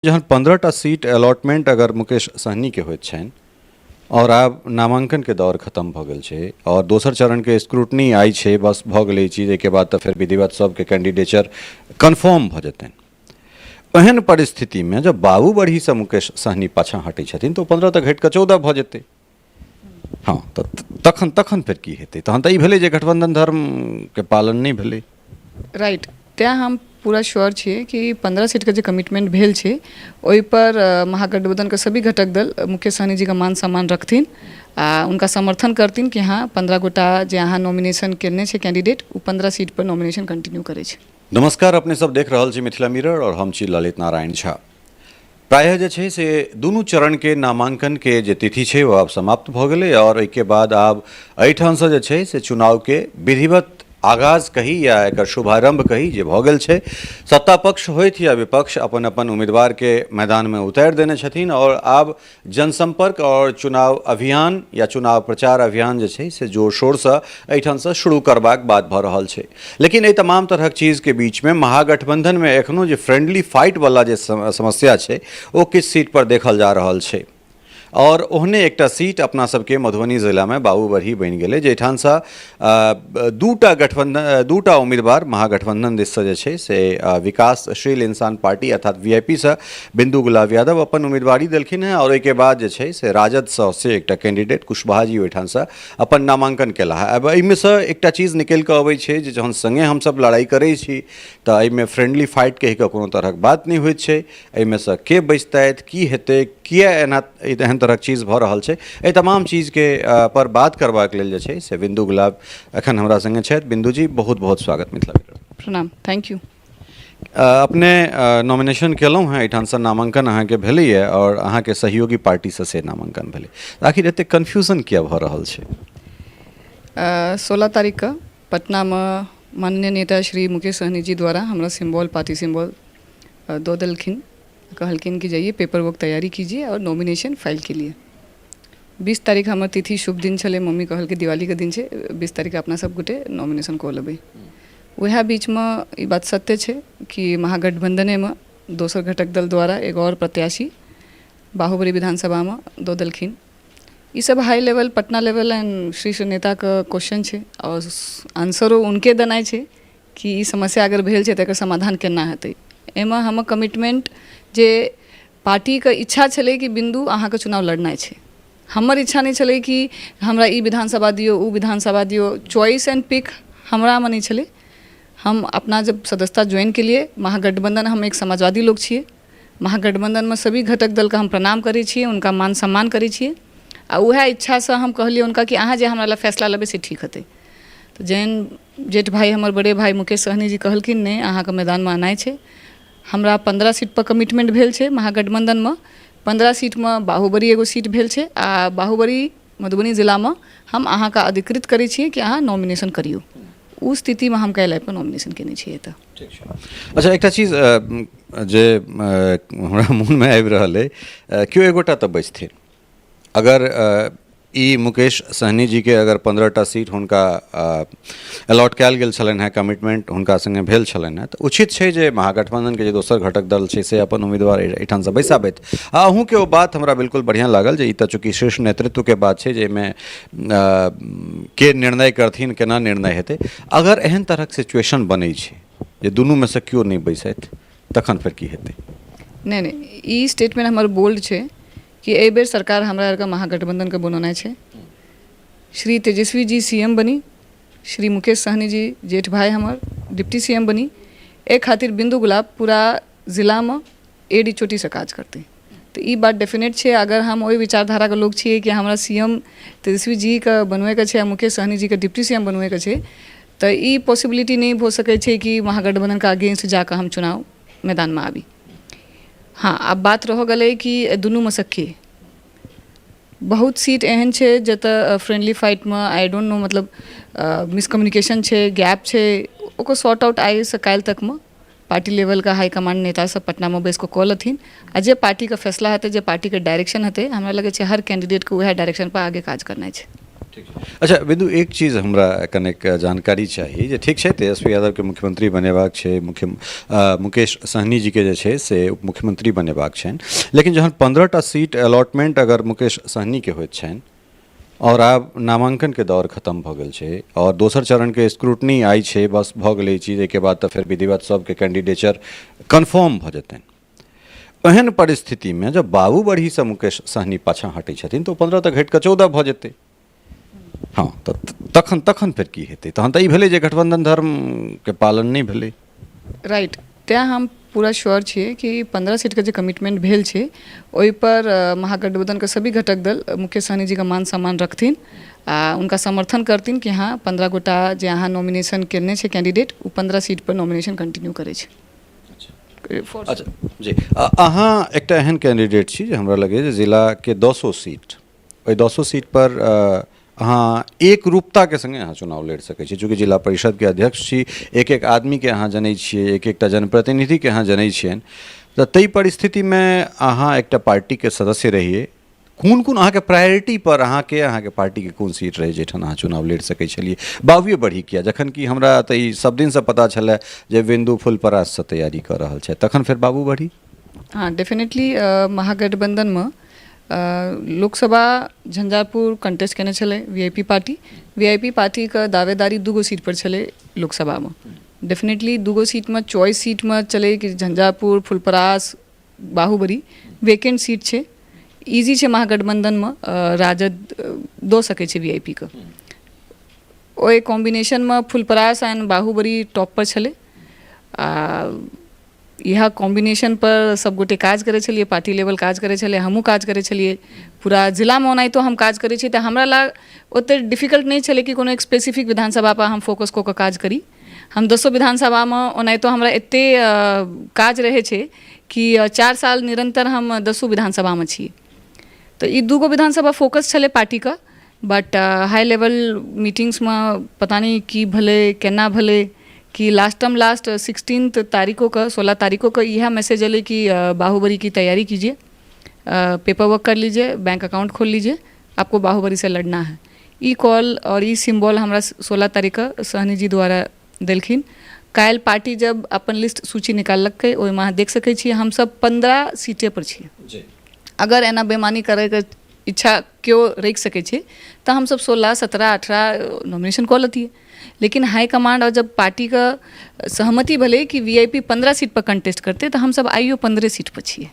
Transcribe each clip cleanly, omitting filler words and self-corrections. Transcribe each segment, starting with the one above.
जहन 15टा seat allotment अगर मुकेश सहनीके होइत छनि आओर आब नामांकनके दौर खतम भऽ गेल छै आओर दोसर चरणके स्क्रूटनी आइ छै, बस भऽ गेलै ई चीज, एहिके बाद तऽ फेर विधिवत सबके कैंडिडेचर कन्फर्म भऽ जेतनि। एहन परिस्थितिमे जब बाबूबरहीसँ मुकेश सहनी पाछाँ हटै छथिन तऽ ओ 15 तऽ घटि कऽ 14 भऽ जेतै। हँ, तऽ तखन तखन फेर की हेतै? तहन तऽ ई भेलै जे गठबंधन धर्मके पालन नहि भेलै। राइट, तेँ हम पूरा श्योर छियै कि 15 सीटके जे कमिटमेंट भेल छै ओहिपर महागठबंधनके सभी घटक दल मुकेश सहनी जीके मान सम्मान रखथिन आ हुनका समर्थन करथिन कि हँ 15 गोटा जे अहाँ नॉमिनेशन केने छै कैंडिडेट ओ 15 सीटपर नॉमिनेशन कंटिन्यू करै छै। नमस्कार, अपने सब देख रहल छी मिथिला मिरर और हम छी ललित नारायण झा। प्रायः जे छै से दुनू चरणके नामांकनके जे तिथि छै ओ आब समाप्त भऽ गेलै और एहिके बाद आब एहिठामसँ जे छै से चुनावके विधिवत आगाज कही या एकर शुभारंभ कही जे भऽ गेल छै। सत्ता पक्ष होथि या विपक्ष अपन अपन उम्मीदवारके मैदानमे उतारि देने छथिन और आब जनसंपर्क और चुनाव अभियान या चुनाव प्रचार अभियान जे छै से जोर शोरसँ एहिठामसँ शुरू करबाक बात भऽ रहल छै। लेकिन एहि तमाम तरहक चीजके बीचमे महागठबंधनमे एखनो जे फ्रेंडली फाइट वाला जे समस्या छै ओ किछु सीट पर देखल जा रहल छै और ओहने एकटा सीट अपना सबके मधुबनी जिलामे बाबूबरही बनि गेलै, जाहिठामसँ दूटा गठबंधन दूटा उम्मीदवार महागठबंधन दिससँ जे छै से विकासशील इंसान पार्टी अर्थात वीआईपी सँ बिंदु गुलाब यादव अपन उम्मीदवारी देलखिन हेँ और ओहिके बाद जे छै से राजदसँ से एकटा कैंडिडेट कुशवाहा जी ओहिठामसँ अपन नामांकन केलाह। आब एहिमेसँ एकटा चीज निकलि कऽ अबै छै जे जहन सङ्गे हमसब लड़ाइ करै छी तऽ एहिमे फ्रेंडली फाइट कहि कऽ कोनो तरहक बात नहि होइत छै। एहिमेसँ के बचतथि, की हेतै, किया एना एहन तरहक चीज भऽ रहल छै, एहि तमाम चीजके पर बात करबाक लेल जे छै से बिंदु गुलाब एखन हमरा सङ्गे छथि। बिंदु जी, बहुत बहुत स्वागत मिथिला मिरर। प्रणाम, thank you. अपने नॉमिनेशन केलहुँ हेँ, एहिठामसँ नामांकन अहाँके भेलैए आओर अहाँके सहयोगी पार्टीसँ से नामांकन भेलै, आखिर एतेक कन्फ्यूजन किया भऽ रहल छै? 16 तारीखके पटनामे माननीय नेता श्री मुकेश सहनी जी द्वारा हमरा सिम्बॉल, पार्टी सिम्बॉल दऽ देलखिन, कहलखिन कि जाइए पेपर वर्क तैयारी कीजिए और नॉमिनेशन फाइल के लिए। 20 तारीख हमर तिथि शुभ दिन छलै, मम्मी कहलकै दिवालीके दिन छै, 20 तारीख अपना सब गोटे नॉमिनेशन कऽ लेबै। उएह बीचमे ई बात सत्य छै कि महागठबंधनेमे दोसर घटक दल द्वारा एगो आओर प्रत्याशी बाहुबली विधानसभामे दऽ देलखिन। ई सब high level, Patna level and शीर्ष नेताके क्वेश्चन छै आओर आंसरो हुनके देनाइ छै कि ई समस्या अगर भेल छै तऽ एकर समाधान केना हेतै। एहिमे हमर कमिटमेंट जे पार्टीके इच्छा छलै कि बिन्दु अहाँके चुनाव लड़नाइ छै, हमर इच्छा नहि छलै कि हमरा ई विधानसभा दियौ ओ विधानसभा दियौ, चॉइस एंड पिक हमरामे नहि छलै। हम अपना जब सदस्यता ज्वाइन केलियै महागठबंधन, हम एक समाजवादी लोक छियै, महागठबंधनमे सभी घटक दलके हम प्रणाम करै छियै, हुनका मान सम्मान करै छियै आ उएह इच्छासँ हम कहलियै हुनका कि अहाँ जे हमरा लए फैसला लेबै से ठीक हेतै। तऽ जहन जेठ भाइ हमर बड़े भाइ मुकेश सहनी जी कहलखिन नहि अहाँके मैदानमे आनाइ छै, हमरा 15 सीटपर कमिटमेंट भेल छै महागठबंधनमे, 15 सीटमे बाहुबली एगो सीट भेल छै आ बाहुबली मधुबनी जिलामे हम अहाँके अधिकृत करै छियै कि अहाँ नॉमिनेशन करियौ। ओ स्थितिमे हम काल्हि आबि कऽ नॉमिनेशन केने छियै एतऽ। ठीक छै। अच्छा, एकटा चीज जे हमरा मोनमे आबि रहल अइ, केओ एगोटा तऽ बचथिन अगर ई मुकेश सहनी जीके अगर 15टा सीट हुनका अलॉट कयल गेल छलनि हेँ, कमिटमेंट हुनका सङ्गे भेल छलनि हेँ, तऽ उचित छै जे महागठबंधनके जे दोसर घटक दल छै से अपन उम्मीदवार एहिठामसँ बैसाबथि। आ अहूँके ओ बात हमरा बिल्कुल बढ़िआँ लागल जे ई तऽ चूँकि शीर्ष नेतृत्वके बात छै जाहिमे के निर्णय करथिन, केना निर्णय हेतै। अगर एहन तरहक सिचुएशन बनै छै जे दुनूमे सँ केओ नहि बैसथि तखन फेर की हेतै? नहि नहि, ई स्टेटमेंट हमर बोल्ड छै कि एहि बेर सरकार हमरा आरके महागठबंधनके बनौनाइ छै। श्री तेजस्वी जी सी एम बनी, श्री मुकेश सहनी जी जेठ भाई हमर डिप्टी सी एम बनी, एहि खातिर बिंदु गुलाब पूरा जिलामे एडी चोटीसँ काज करतै। तऽ ई बात डेफिनेट छै, अगर हम ओहि विचारधाराके लोक छियै कि हमरा सी एम तेजस्वी जीके बनबैके छै आ मुकेश सहनी जीके डिप्टी सी एम बनबैके छै, तऽ ई पॉसिबिलिटी नहि भऽ सकै छै कि महागठबंधनके अगेंस्ट जाकऽ हम चुनाव मैदानमे आबी। हँ, आब बात रहि गेलै कि दुनूमे सँ के बहुत सीट एहन छै जतऽ फ्रेंडली फाइटमे I don't know, मतलब मिसकम्युनिकेशन छै, गैप छै, ओकर सॉर्ट आउट आइसँ काल्हि तकमे पार्टी लेवलके हाईकमांड नेता सब पटनामे बैस कऽ कऽ लेथिन आ जे पार्टीके फैसला हेतै, जे पार्टीके डायरेक्शन हेतै, हमरा लगै छै हर कैंडिडेटके उएह डायरेक्शन पर आगे काज करनाइ छै। अच्छा बिंदु, एक चीज हमरा कनेक जानकारी चाही जे ठीक छै तेजस्वी यादवके मुख्यमंत्री बनेबाक छै, मुकेश सहनी जीके जे छै से उप मुख्यमंत्री बनेबाक छनि, लेकिन जहन 15टा सीट अलॉटमेंट अगर मुकेश सहनीके होइत छनि आओर आब नामांकनके दौर खतम भऽ गेल छै आओर दोसर चरणके स्क्रूटनी आइ छै, बस भऽ गेलै ई चीज, एहिके बाद तऽ फेर विधिवत सबके कैंडिडेचर कन्फर्म भऽ जेतनि। एहन परिस्थितिमे जब बाबूबरहीसँ मुकेश सहनी पाछाँ हटै छथिन तऽ ओ 15 तऽ घटि कऽ 14 भऽ जेतै। हँ, तऽ तखन तखन फेर की हेतै? तहन तऽ ई भेलै जे गठबन्धन धर्मके पालन नहि भेलै। राइट, तेँ हम पूरा श्योर छियै कि 15 सीटके जे कमिटमेंट भेल छै ओहिपर महागठबंधनके सभी घटक दल मुकेश सहनी जीके मान सम्मान रखथिन आ हुनका समर्थन करथिन कि हँ 15 गोटा जे अहाँ नॉमिनेशन केने छै कैंडिडेट, ओ 15 सीटपर नॉमिनेशन कंटिन्यू करै छै। अच्छा जी, अहाँ एकटा एहन कैंडिडेट छी जे हमरा लगैए जे जिलाके 10 सीट, ओहि 10 सीटपर अहाँ एक रूपताके सङ्गे अहाँ चुनाव लड़ि सकै छी, चूँकि जिला परिषदके अध्यक्ष छी, एक एक आदमीके अहाँ जनै छियै, एक एकटा जनप्रतिनिधिके अहाँ जनै छियनि, तऽ ताहि परिस्थितिमे अहाँ एकटा पार्टीके सदस्य रहियै, कोन कोन अहाँके प्रायोरिटी पर अहाँके अहाँके पार्टीके कोन सीट रहै जाहिठाम अहाँ चुनाव लड़ि सकै छलियै? बाबुए बढ़ी किया, जखन कि हमरा तऽ ई सब दिनसँ पता छलै जे बिन्दु फुलपराससँ तैयारी कऽ रहल छथि, तखन फेर बाबू बढ़ी? हँ, डेफिनेटली महागठबंधनमे लोकसभा झंझारपुर कंटेस्ट केने छलै V I P party. V I P पार्टीके दावेदारी 2 गो सीटपर छलै लोकसभामे। डेफिनेटली 2 गो सीटमे चॉइस सीटमे छलै कि झंझारपुर, फुलपरास, बाहुबली वेकेंट सीट छै, इजी छै, महागठबंधनमे राजद दऽ सकै छै वी I P के। ओहि कॉम्बिनेशनमे फुलपरास एंड बाहुबली टॉपपर छलै आ इएह कॉम्बिनेशनपर सभगोटे काज करै छलियै, पार्टी लेवल काज करै छलै, हमहूँ काज करै छलियै। पूरा जिलामे ओनाहितो हम काज करै छी, तऽ हमरा लग ओतेक डिफिकल्ट नहि छलै कि कोनो एक स्पेसिफिक विधानसभापर हम फोकस कऽ कऽ काज करी। हम 10 विधानसभामे ओनाहितो हमरा एतेक काज रहै छै कि 4 साल निरन्तर हम 10 विधानसभामे छी, तऽ ई 2 गो विधानसभा फोकस छलै पार्टीके। बट हाई लेवल मीटिंग्समे पता नहि की भेलै, केना भेलै कि लास्टम लास्ट 16 तारीखोके, 16 तारीखोके इएह मैसेज एलै कि बाहुबली की तैयारी कीजिए, पेपर वर्क कर लीजिए, बैंक अकाउंट खोल लीजिए, आपको बाहुबली से लड़ना है। ई कॉल आओर ई सिम्बॉल हमरा 16 तारीखके सहनी जी द्वारा देलखिन। काल्हि पार्टी जब अपन लिस्ट सूची निकाललकै, ओहिमे अहाँ देख सकै छियै हमसब 15 सीटे पर छियै। अगर एना बेमानी करैके इच्छा केओ राखि सकै छै तऽ हमसब 16, 17, 18 नॉमिनेशन कऽ लेतियै, लेकिन हाई कमांड आओर जब पार्टीके सहमति भेलै कि वी I P 15 seat पर कंटेस्ट करतै, तऽ हमसब आइयो 15 सीट पर छियै।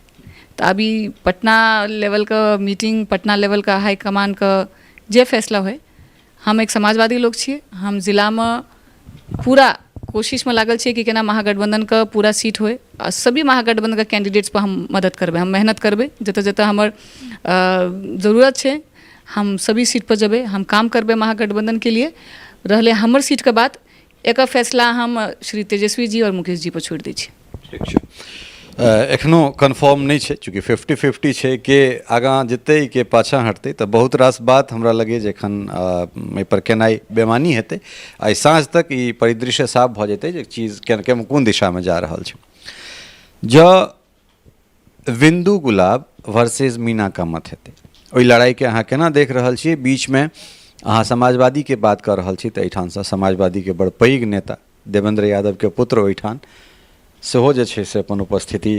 तऽ अभी पटना लेवलके मीटिंग, पटना लेवलके हाई कमांडके जे फैसला होइ, हम एक समाजवादी लोक छियै, हम जिलामे पूरा कोशिशमे लागल छियै कि केना महागठबंधनके पूरा सीट होइ आ सभी महागठबंधनके कैंडिडेट्सपर हम मदद करबै, हम मेहनत करबै, जतऽ जतऽ हमर जरूरत छै हम सभी सीटपर जेबै, हम काम करबै महागठबंधनके लिए। रहलै हमर सीटके बात, एकर फैसला हम श्री तेजस्वी जी आओर मुकेश जी पर छोड़ि दै छी। ठीक छै, एखनो कन्फर्म नहि छै, चूँकि 50-50 छै के आगाँ जेतै के पाछाँ हटतै, तऽ बहुत रास बात हमरा लगैए जे एखन एहिपर केनाइ बेमानी हेतै। आइ साँझ तक ई परिदृश्य साफ भऽ जेतै जे चीज के कोन दिशामे जा रहल छै। जँ विन्दु गुलाब वर्सेज मीना कामत हेतै, ओहि लड़ाइके अहाँ केना देख रहल छियै? बीचमे अहाँ समाजवादीके बात कऽ रहल छी तऽ एहिठामसँ समाजवादीके बड़ पैघ नेता देवेन्द्र यादवके पुत्र ओहिठाम सेहो जे छै से अपन उपस्थिति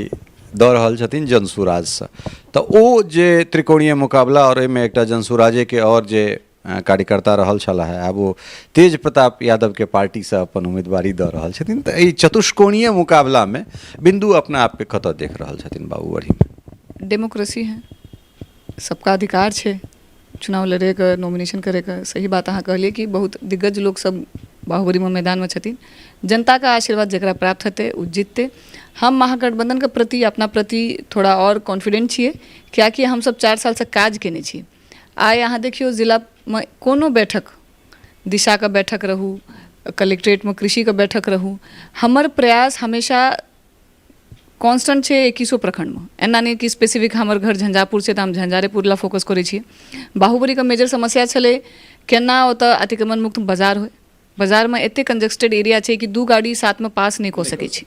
दऽ रहल छथिन जनसुराजसँ, तऽ ओ जे त्रिकोणीय मुकाबला आओर ओहिमे एकटा जनसुराजेके आओर जे कार्यकर्ता रहल छलाह, आब ओ तेज प्रताप यादवके पार्टीसँ अपन उम्मीदवारी दऽ रहल छथिन, तऽ एहि चतुष्कोणीय मुकाबलामे बिन्दु अपना आपके कतऽ देख रहल छथिन बाबूबरहीमे? डेमोक्रेसी है, सबका अधिकार छै चुनाव लड़ैके, नॉमिनेशन करैके। सही बात अहाँ कहलियै कि बहुत दिग्गज लोकसब बाहुबलीमे मैदानमे छथिन। जनताके आशीर्वाद जकरा प्राप्त हेतै ओ जीततै। हम महागठबंधनके प्रति अपना प्रति थोड़ा आओर कॉन्फिडेंट छियै, किएकि हमसब 4 सालसँ काज केने छी। आइ अहाँ देखियौ जिलामे कोनो बैठक, दिशाके बैठक रहू, कलेक्ट्रेटमे कृषिके बैठक रहू, हमर प्रयास हमेशा कॉन्स्टेंट छै 21 प्रखण्डमे। एना नहि कि स्पेसिफिक हमर घर झंझारपुर छै तऽ हम झंझारेपुर लए फोकस करै छियै। बाहुबलीके मेजर समस्या छलै केना ओतऽ अतिक्रमण मुक्त बाजार होइ। बाजारमे एतेक कंजस्टेड एरिया छै कि 2 गाड़ी साथमे पास नहि कऽ सकै छै।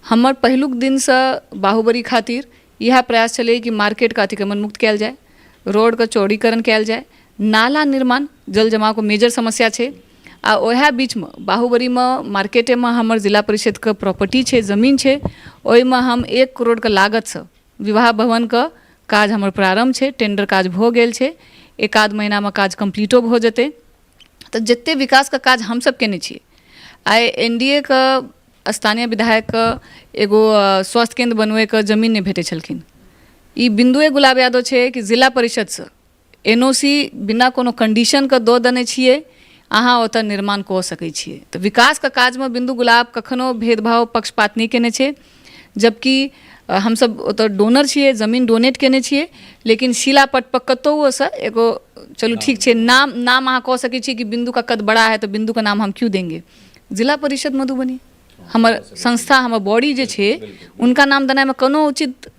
हमर पहिलुक दिनसँ बाहुबली खातिर इएह प्रयास छलै कि मार्केटके अतिक्रमण मुक्त कयल जाय, रोडके चौड़ीकरण कयल जाय। नाला निर्माण, जल जमावके मेजर समस्या छै। आ उएह बीचमे बाहुबलीमे मार्केटेमे हमर जिला परिषदके प्रॉपर्टी छै, जमीन छै, ओहिमे हम 1 करोड़के लागतसँ विवाह भवनके काज हमर प्रारम्भ छै, टेंडर काज भऽ गेल छै, एक आध महीनामे काज कम्प्लीटो भऽ जेतै। तऽ जतेक विकासके काज हमसभ कयने छियै, आइ एन डी ए के स्थानीय विधायकके एगो स्वास्थ्य केन्द्र बनबैके जमीन नहि भेटै छलखिन। ई बिन्दुए गुलाब यादव छै कि जिला परिषदसँ एन ओ सी बिना कोनो कन्डीशनके दऽ देने छियै, अहाँ ओतऽ निर्माण कऽ सकै छियै। तऽ विकासके काजमे बिन्दु गुलाब कखनो भेदभाव पक्षपात नहि केने छै, जबकि हमसब ओतऽ डोनर छियै, जमीन डोनेट केने छियै, लेकिन शिलापट पर कतहुसँ एगो चलू ठीक छै, नाम नाम अहाँ कऽ सकै छियै कि बिन्दु का कद बड़ा है तो बिन्दु का नाम हम क्यों देंगे। जिला परिषद मधुबनी हमर संस्था, हमर बॉडी जे छै, हुनका नाम देनाइमे कोनो उचित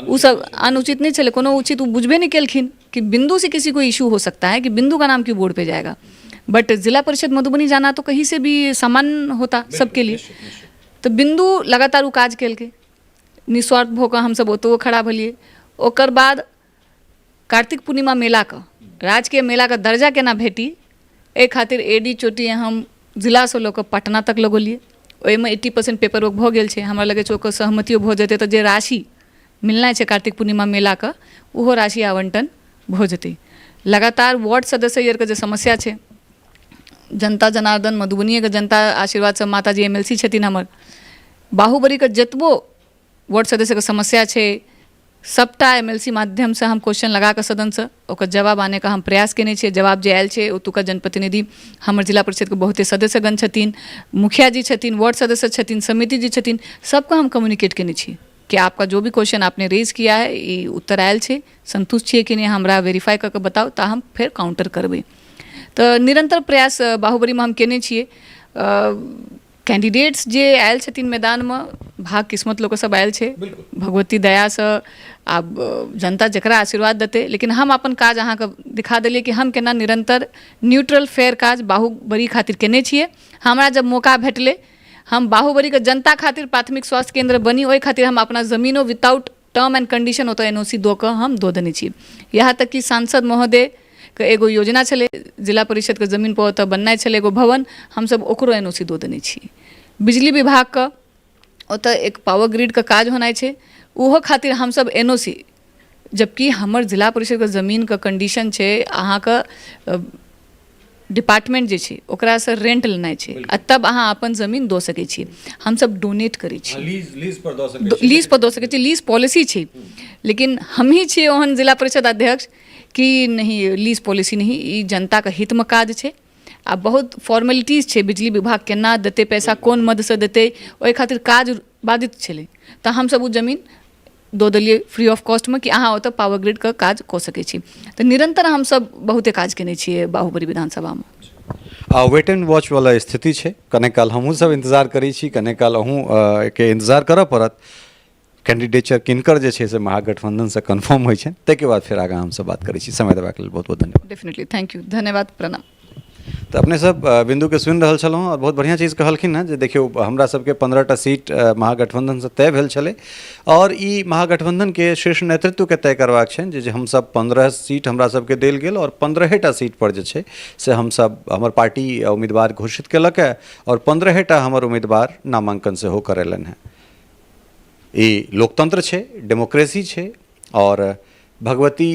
ओ सब अनुचित नहि छलै, कोनो उचित ओ बुझबे नहि केलखिन कि बिंदु से किसी को इशू हो सकता है कि बिंदु का नाम क्यों बोर्ड पे जाएगा। बट जिला परिषद मधुबनी जाना तो कहीं से भी सामान्य होता सबके लिए। तऽ बिंदु लगातार ओ काज केलकै निस्वार्थ भऽ कऽ, हमसब ओतहु खड़ा भेलियै। ओकर बाद कार्तिक पूर्णिमा मेलाके राजकीय मेलाके दर्जा केना भेटी, एहि खातिर एडी चोटी हम जिलासँ लऽ कऽ पटना तक लगौलियै। ओहिमे 80% पेपर वर्क भऽ गेल छै। हमरा लगै छै ओकर सहमतियो भऽ जेतै तऽ जे राशि मिलनाइ छै कार्तिक पूर्णिमा मेलाके, ओहो राशि आवंटन भऽ जेतै। लगातार वार्ड सदस्य आरके जे समस्या छै, जनता जनार्दन मधुबनिएके जनता आशीर्वादसँ माताजी एम एल सी छथिन हमर, बाहुबलीके जतबो वार्ड सदस्यके समस्या छै, सबटा एम एल सी माध्यमसँ हम क्वेश्चन लगा कऽ सदनसँ ओकर जवाब आनैके हम प्रयास केने छियै। जवाब जे आयल छै, ओतुका जनप्रतिनिधि हमर जिला परिषदके बहुते सदस्यगण छथिन, मुखिया जी छथिन, वार्ड सदस्य छथिन, समिति जी छथिन, सबके हम कम्युनिकेट केने छियै कि आपका जो भी क्वेश्चन आपने रेज किया है, ई उत्तर आयल छै, संतुष्ट छियै कि नहि, हमरा वेरीफाई कऽ कऽ बताउ तऽ हम फेर काउंटर करबै। तऽ निरन्तर प्रयास बाहुबलीमे हम केने छियै। कैंडिडेट्स जे आयल छथिन मैदानमे, भाग किस्मत लोक सब आयल छै, भगवती दयासँ आब जनता जकरा आशीर्वाद देतै, लेकिन हम अपन काज अहाँके दिखा देलियै कि हम केना निरन्तर न्यूट्रल फेयर काज बाहुबली खातिर केने छियै। हमरा जब मौका भेटलै, हम बाहुबलीके जनता खातिर प्राथमिक स्वास्थ्य केन्द्र बनी, ओहि खातिर हम अपना जमीनो विदाउट टर्म एंड कंडीशन ओतऽ एन ओ सी दऽ कऽ हम दऽ देने छी। यहाँ तक कि सांसद महोदयके एगो योजना छलै, जिला परिषदके जमीनपर ओतऽ बननाइ छलै एगो भवन, हमसब ओकरो एन ओ सी दऽ देने छी। बिजली विभागके ओतऽ एक पावर ग्रिडके काज होनाइ छै, ओहो खातिर हमसब एन ओ सी, जबकि हमर जिला परिषदके जमीनके कंडीशन छै, अहाँके डिपार्टमेंट जे छै ओकरासँ रेंट लेनाइ छै आ तब अहाँ अपन जमीन दऽ सकै छी, हमसब डोनेट करै छी। लीज पर दऽ सकै छी। लीज पर दऽ सकै छी, लीज पॉलिसी छै, लेकिन हमही छियै ओहन जिला परिषद अध्यक्ष कि नहीं, लीज पॉलिसी नहीं, ई जनताके हितमे काज छै आ बहुत फॉर्मेलिटीज छै, बिजली विभाग केना देतै पैसा, कोन मदसँ देतै, ओहि खातिर काज बाधित छलै, तऽ हमसब ओ जमीन दऽ देलियै फ्री ऑफ कॉस्टमे कि अहाँ ओतऽ पावर ग्रिडके काज कऽ सकै छी। तऽ निरन्तर हमसब बहुते काज केने छियै बाहुबली विधानसभामे। आ वेट एंड वॉच वाला स्थिति छै, कने काल हमहूँ सब इंतजार करै छी, कने काल अहूँ के इंतजार करऽ पड़त, कैंडिडेचर किनकर जे छै से महागठबंधनसँ कन्फर्म होइ छनि, ताहिके बाद फेर आगाँ हमसब बात करै छी। समय देबाक लेल बहुत बहुत धन्यवाद। डेफिनेटली, thank U, धन्यवाद, प्रणाम। तऽ अपने सब बिन्दुके सुनि रहल छलहुँ आओर बहुत बढ़िआँ चीज कहलखिन हँ जे देखियौ, हमरा सबके 15टा सीट महागठबंधनसँ तय भेल छलै आओर ई महागठबंधनके शीर्ष नेतृत्वके तय करबाक छनि जे हमसब 15 सीट हमरा सबके देल गेल आओर 15टा सीट पर जे छै से हमसब हमर पार्टी उम्मीदवार घोषित केलक हँ आओर 15टा हमर उम्मीदवार नामांकन सेहो करेलनि हँ। ई लोकतंत्र छै, डेमोक्रेसी छै आओर भगवती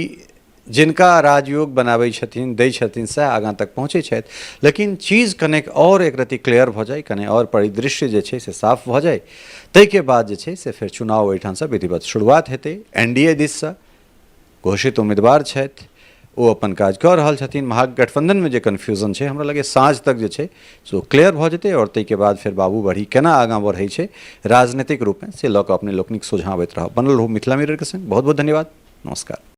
जिनका राजयोग बनाबै छथिन, दै छथिन, सएह आगाँ तक पहुँचै छथि। लेकिन चीज कनेक आओर एक रति क्लियर भऽ जाय, कने आओर परिदृश्य जे छै से साफ भऽ जाय, ताहिके बाद जे छै से फेर चुनाव ओहिठामसँ विधिवत शुरुआत हेतै। एन डी ए दिससँ घोषित उम्मीदवार छथि, ओ अपन काज कऽ रहल छथिन। महागठबंधनमे जे कन्फ्यूजन छै, हमरा लगैए साँझ तक जे छै से ओ क्लियर भऽ जेतै आओर ताहिके बाद फेर बाबू बढ़ी केना आगाँ बढ़ै छै राजनीतिक रूपमे, से लऽ कऽ अपने लोकनिक सोझाँ अबैत रहब। बनल रहू मिथिला मिररके सङ्ग। बहुत बहुत धन्यवाद, नमस्कार।